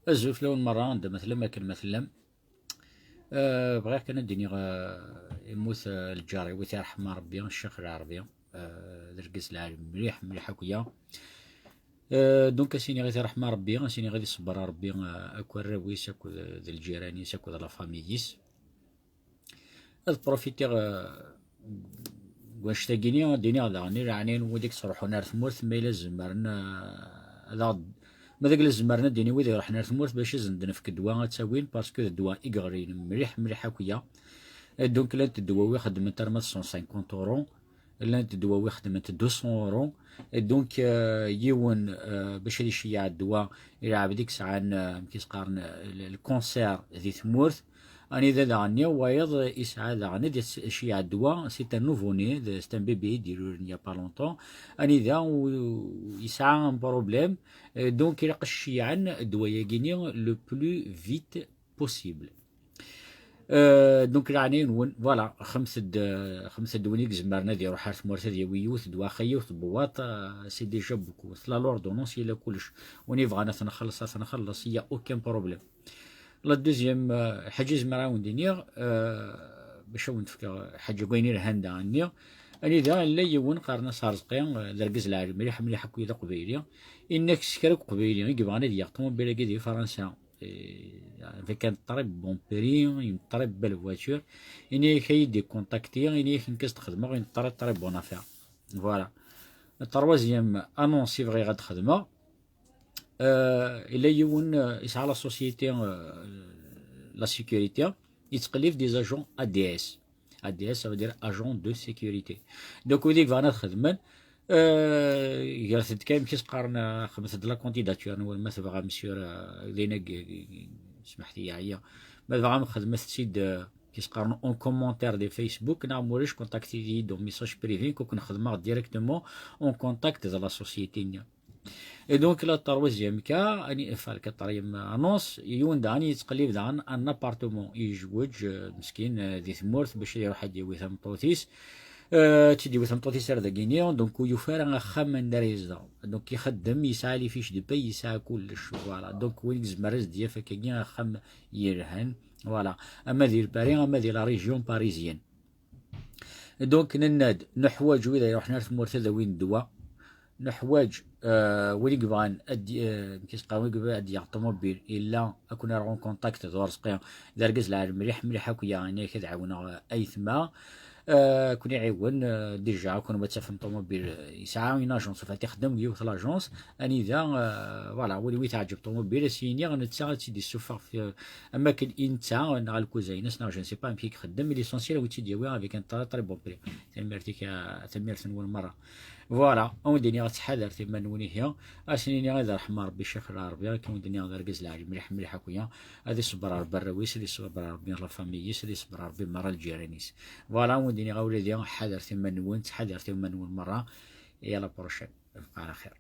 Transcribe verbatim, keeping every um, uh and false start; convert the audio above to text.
Azul fell-awen merra, anda ma tellam, akken ma tellam. Euh, bɣiɣ kan ad d-iniɣ, euh, yemmut, euh, lǧar-iw, i t-iṛḥem Ṛebbi, Ccix Lɛerbi, euh, d argaz lɛali mliḥ, mliḥ akk-ya. Euh, donc, ad s-iniɣ i t-iṛḥem Ṛebbi, ad s-iniɣ ad iṣebber Ṛebbi, euh, akk arraw-is, akked, euh, d lǧiran-is, akked la famille-is. Ad profitiɣ, euh, deg wannect-agi-ni, ad d-iniɣ daɣen i leɛnaya n wid i yettruḥun ar tmurt, ma yella zemren, euh, ad aɣ-d-, ma d agla zemren ad d-inin wid iruḥen ar tmurt bac ad sen-d-nefk ddwa ad t-awin, parce que d ddwa i yeɣlin mliḥ, mliḥ akk-ya. Et donc, llant ddwawi xeddment arma d cent cinquante euros, llant ddwawi xeddment deux cents euros. Et donc, euh, yiwen, euh, bac ad iceyyeɛ ddwa i lɛebd i yesɛan, euh, amek i s-qqaren, euh, le, le cancer di tmurt, anida daɣen-nni wayeḍ yesɛa daɣen ad iceyyeɛ ddwa, c'est un nouveau-né, d, c'est un bébé, d-ilulen il y a pas longtemps, anida u-, yesɛa un problème, euh, donc ilaq ad ceyyɛen ddwa-yagi-nni le plus vite possible. Euh, donc, leɛnaya-nwen, voilà, xemset-d, euh, xemset-d win i izemren ad iruḥ ar tmurt ad yawi yiwet ddwa, axa yiwet n tbewwaṭ, euh, c'est déjà beaucoup. Tella l'ordonnance, yella kullec. Win yebɣan ad t-nxelleṣ, ad t-nxelleṣ, il y a aucun problème. La deuxième, euh, ḥaǧa i zemreɣ ad wen-d-iniɣ, euh, bac ad wen-d-fkeɣ ḥaǧa n wayen ilhan daɣen-nni. Anida yella yiwen qqaren-as Arezqi, euh, d argaz lɛali mliḥ, mliḥ akk d aqbayli. Inna-k s kra n uqbayli i yebɣan ad yaɣ ṭumubil-agi di Fransa, euh, avec un très bon prix, une très belle voiture. Ini-ak ad yi-d-ikontakti, ini-ak nekk ad s-d-xedmeɣ une très, très bonne affaire. Voilà. Troisième annonce i bɣiɣ ad xedmeɣ. Euh, yella yiwen, euh, yesɛa la société, euh, la sécurité, yettqellib des agents A D S. A D S, ça veut dire agent de sécurité. Donc, wid i yebɣan ad xedmen, euh, gret-d kan amek i s-qqaren, euh, xedmet-d la candidature-nwen, ma tebɣam sur, euh, d ayen agi, smeḥt-iyi, ɛyiɣ. Ma tebɣam xedmet-tt-id, euh, amek i s-qqaren, en commentaire de Facebook, neɣ ma ulac, contactez-iyi en message privé, nekk ad ken-xedmeɣ directement en contact d la société-nni. Et donc, la troisième cas, ani, enfin, la quatrième annonce, yiwen daɣen yettqellib daɣen un appartement, yezweǧ, euh, meskin, euh, di tmurt, bac ad iruḥ ad d-yawi tameṭṭut-is. Euh, ad tt-id-yawi tameṭṭut-is ar dagini, donc ur yufi ara axxam anda ara yezdeɣ. Donc, ixeddem, yesɛa les fiches de paie, yesɛa kullec, voilà. Donc, win i izemren ad s-d-yaf akkagi axxam yelhan, voilà. Ama di Paris, ama di la région parisienne. Donc, nenna-d, neḥwaǧ wid ara iruḥen ar tmurt ad awin ddwa. Neḥwaǧ, euh, win i yebɣan ad d-, euh, amek i s-qqaren, win i yebɣan ad d-yaɣ ṭumubil, illa ad ken-aɣeɣ en contact d Urezqi, d argaz lɛali mliḥ, mliḥ akk-ya, ini-ak ad ɛawneɣ, euh, ayetma, euh, ad ken-iɛiwen, euh, déjà, ad ken-, ad tafem ṭumubil, euh, yesɛa une agence, ufat ixeddem deg yiwet l'agence, anida, euh, voilà, win i teɛǧeb ṭumubil, ad s-yini netta ad tt-id-issufeɣ, euh, am wakken i netta, neɣ lkuza-ines, neɣ je ne sais pas amek i ixeddem, mais l'essentiel ad tt-id-yawi avec un très, très bon prix. Tanemmirt-ik, a, tanemmirt-nwen merra. Voilà, ad wen-d-iniɣ ad tḥadret iman-nwen ihi. Ad sen-iniɣ ad iṛḥem Ṛebbi Ccix Lɛerbi, akken wen-d-iniɣ d argaz lɛali mliḥ, mliḥ akk-ya. Ad iṣebber Ṛebbi arraw-is, ad iṣebber Ṛebbi la famille-is, ad iṣebber Ṛebbi merra lǧiran-is. Voilà, ad wen-d-iniɣ a wladi, ḥadret iman-nwen, ttḥadaret iman-nwen merra. Et à la prochaine. Bqa ɛla xir.